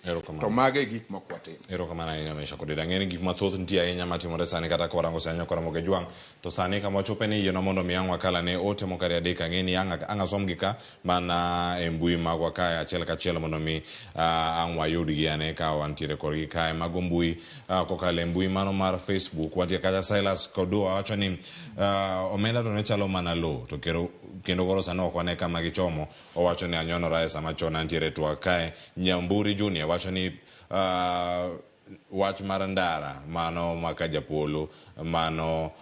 Erokamano. To mago e gik mok watim. Erokamano ahinya Mesha Kodede. Ang'e ni gik mathoth nitie ahinya matimore sani kata ka warango sani nyakora Ramogi Ajwang'. To sani kama wachope ni yienwa mondo mi ang' wakal ane ote moko ariyo adek ang'e ni ang' ang' asomgi ka mana e mbui magwa kae achiel kachiel mondo mi ang' wayudgi ane ka wantiere kodgi kae mago mbui kokalo e mbui mano mar Facebook wantie kacha Silas Kodua wacho ni omenda to ne chalo mana lowo to kero, kendo koro sani ok wane kama gichomo owacho ni anyonora e sama chon antiere e twak kae Nyamburi Junior wacho ni wach mar ndara mano ma Kajapolo mano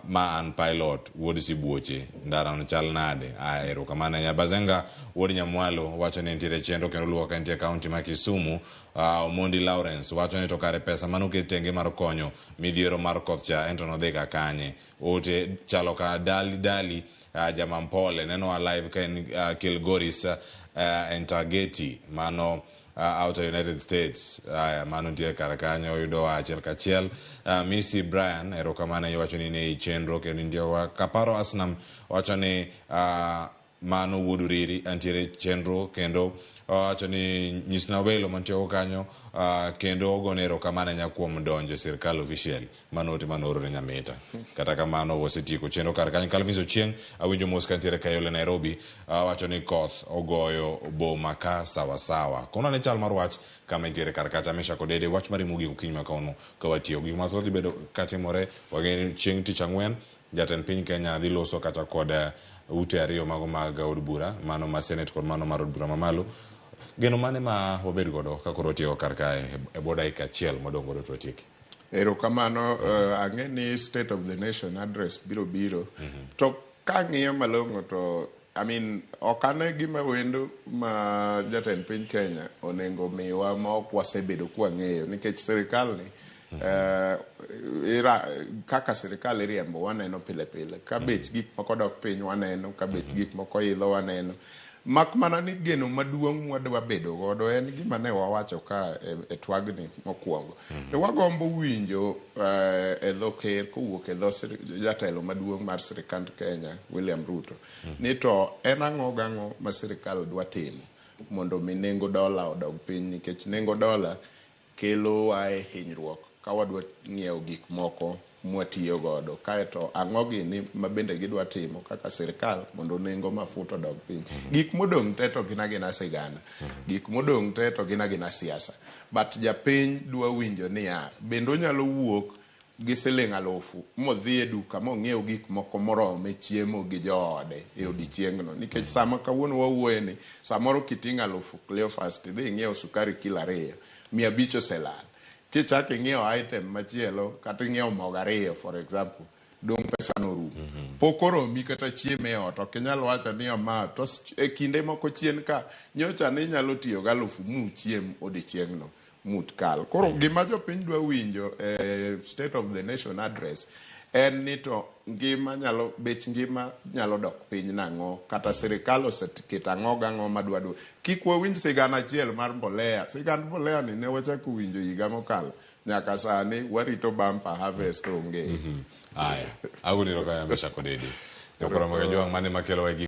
ma an pilot wuod Sibuoche ndara no chal nade? Aya erokamano ahinya. Bazenga wuod Nyamwalo wacho ni nitiere chenro kendo luwo ka entie kaunti ma Kisumu. Omondi Lawrence wacho ni to kare pesa mane oket tenge mar konyo midhiero mar koth cha ento nodhi ka kanye? Ote chalo ka Dali Dali Jamampole nenowa live ka en Kilgoris Entageti mano outer United States. Aya, mano nitie kar kanyo oyudowa achiel kachiel. Missy Brian, erokamano iwacho ni ne chenro kendo nitie wa Kaparo Asnam wacho ni mano wuod Uriri antiere chenro kendo owacho ni nyisna welo mantie go kanyo kendo ogone erokamano ahinya kuom donjo e sirkal officially. Mano ote mane ooro ne Nyamita. Kata kamano wasetieko chenro kar kanyo. Calvin Ochieng awinjo mos kantiere Kayole Nairobi wacho ni koth ogoyo boma ka sawa sawa. Kono ane chal mar wach kama intiere kar kacha Mesha Kodede wach mari mogik okinyi ma kawuono ka watieko. Gik mathoth dhi bedo katimore wageno ni chieng' tich ang'wen jatend piny Kenya dhi loso kata kod ute ariyo mago mag od bura mano ma Senate kod mano mar od bura mamalo. Geno mane ma wabed godo ka koro watieko kar kae e bwo dakika achiel modong' godo to watieki. Erokamano, ang'e ni State of the Nation address biro biro. To kang'iyo malong'o to I mean, ok ane gima wendo ma jatend piny Kenya onengo miwa ma ok wasebedo kwang'eyo nikech sirikal ni kaka sirikal iriembo waneno pile pile ka bech gik moko dok piny waneno ka bech gik moko idho waneno Mak mana ni geno maduong' mwadwa bedo godo en gima ne wawacho ka e twagni mokwongo. Ni wagombo winjo e dho ker kowuok e dho jatelo maduong' mar sirikand Kenya, William Ruto, ni to en ang'o gang'o ma sirikal dwa timo mondo mi nengo dola odog piny nikech nengo dola Kelowa e hinyruok ka wadwa ng'iewo gik moko mwatiyo godo. Kaeto ang'o gini ma bende gidwa timo kaka sirkal mondo nengo mafuta odog piny. Gik modong' te to gin agina sigana. Gik modong' te to gin agina siasa. But japiny dwa winjo niya, bende onyalo wuok gi siling' alufu modhi e duka mong'iew gik moko morome chiemo gi joode e odiechiengno. Nikech sama kawuono wawuoye ni, samoro kiting'o alufu Cleophas tidhi ing'iew sukari kilo ariyo, 500 oselal. Kichako ing'iewo item machielo kata ing'iewo mogo ariyo for example, dong' pesano orumo. Pok oromi kata chiemo e ot, ok inyal wacho ni ma to e kinde moko chien ka nyocha ne inyalo tiyo gi alufu muchiem odiechiengno. mut kal. Koro gima jopiny dwa winjo e State of the Nation address en ni to ngima nyalo bech ngima nyalo dok piny nang'o kata sirikal oseketo ang'o gang'o madwa dwa kik wawinj sigana achiel mar mbolea sigand mbolea ni ne wachako winjo higa mokalo nyaka sani warito bumper harvest onge. Aya, agoni erokamano Meshack Odede. Jokoro mag Ajwang' mane makelo wa e gik